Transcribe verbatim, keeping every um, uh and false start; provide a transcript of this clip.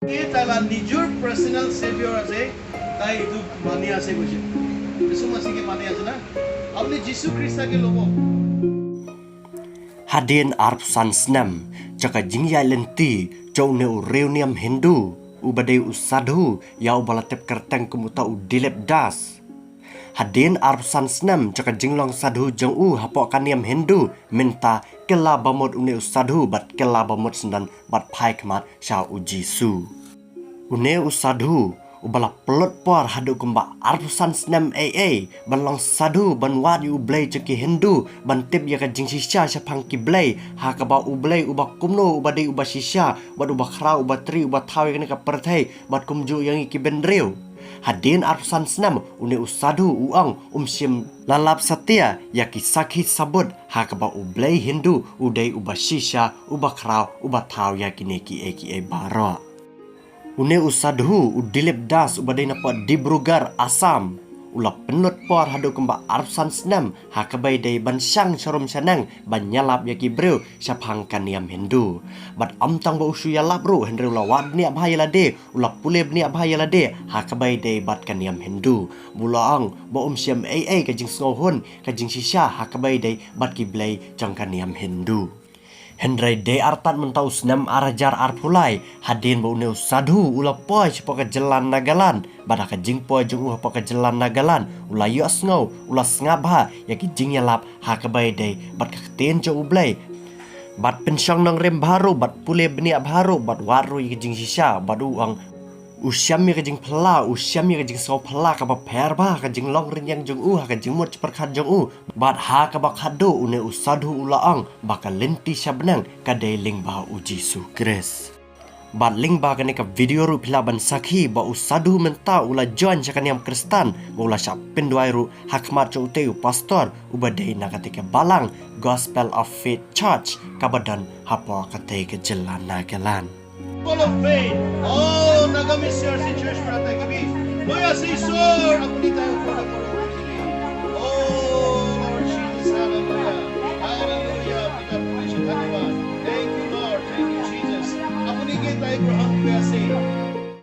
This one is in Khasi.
এই তাই বা নিজৰ পাৰ্চনেল ছেভিয়ৰ আছে, তাই এইটো মানি আছে কৈছে। যীচু মাছিকে মানি আছে না? আপুনি যীচু খ্ৰীষ্টকে ল'ব। Hadien arphew san snem jong ka jingïaid lynti jong une u riewniam Hindu, uba dei u sadhu ïa uba la tip kyrteng kum uta u Dilip Das. Hadien arphew san snem jong ka jinglong sadhu jong u hapoh ka niam Hindu, mynta kylla ba mut une u sadhu bad kylla ba mut syndon bad phai khmat sha u Jisu. Une u sadhu uba la pynlut por haduh kumba arphew san snem ei ei ban long sadhu, ban wad ïa u Blei jong ki Hindu, ban tip ïa ka jingshisha shaphang ki blei, ha kaba u Blei uba kumno uba dei uba shisha bad uba khraw, uba tri, uba thaw ïa kane ka pyrthei bad kumjuh ïa ngi ki bynriew. Hadien arphew san snem une u sadhu u ong um shym la lap satia ïa ki sakhi sabut, ha kaba u Blei Hindu u dei uba shisha, uba khraw, uba thaw ïa kine kiei kiei baroh. Une u sadhu u Dilip Das uba dei na poh Dibrugarh, Assam, u la pynlut por haduh kumba arphew san snem ha kaba ïadei ban shang sharum shaneng ban ïalap ïa ki briew shaphang ka niam Hindu. Bad ym tang ba u shu ïalap ruh, hynrei u la wad bniah bha ïa lade, u la pule bniah bha ïa lade ha kaba ïadei bad ka niam Hindu. Ba u la ong ba um shym ei ei ka jingsngewhun, ka jingshisha ha kaba ïadei bad ki blei jong ka niam Hindu. Hynrei dei artat mynta u snem ar hajar arphew lai, hadien ba une u sadhu u la poi shapoh ka jylla Nagaland, bad ha ka jingpoi jong u hapoh ka jylla Nagaland u la ïohsngew, u la sngap bha ïa ki jingïalap ha kaba ïadei bad ka ktien jong u Blei. Bad pynshong nongrim bha ruh, bad pule bniah bha ruh, bad wad ruh ïa ki jingshisha, bad u ong u shem ïa ka jingphylla, u shem ïa ka jingsngewphylla kaba pher bha ha ka jinglong rynïeng jong u, ha ka jingmut jingpyrkhat jong u. Bad ha kaba khatduh une u sadhu u la ong ba ka lynti sha bneng ka dei lyngba u Jisu Khrist. Bad lyngba kane ka video ruh phi lah ban sakhi ba u sadhu mynta u la join sha ka niam Khristan, ba u la shah pynduwai ruh ha khmat jong utei u pastor uba dei na katei ka balang Gospel of Faith Church kaba don hapoh katei ka jylla Nagaland. People of faith, oh, Nagami C R C Church, para tayo kabi. Boya si Isor, ako ni tayo para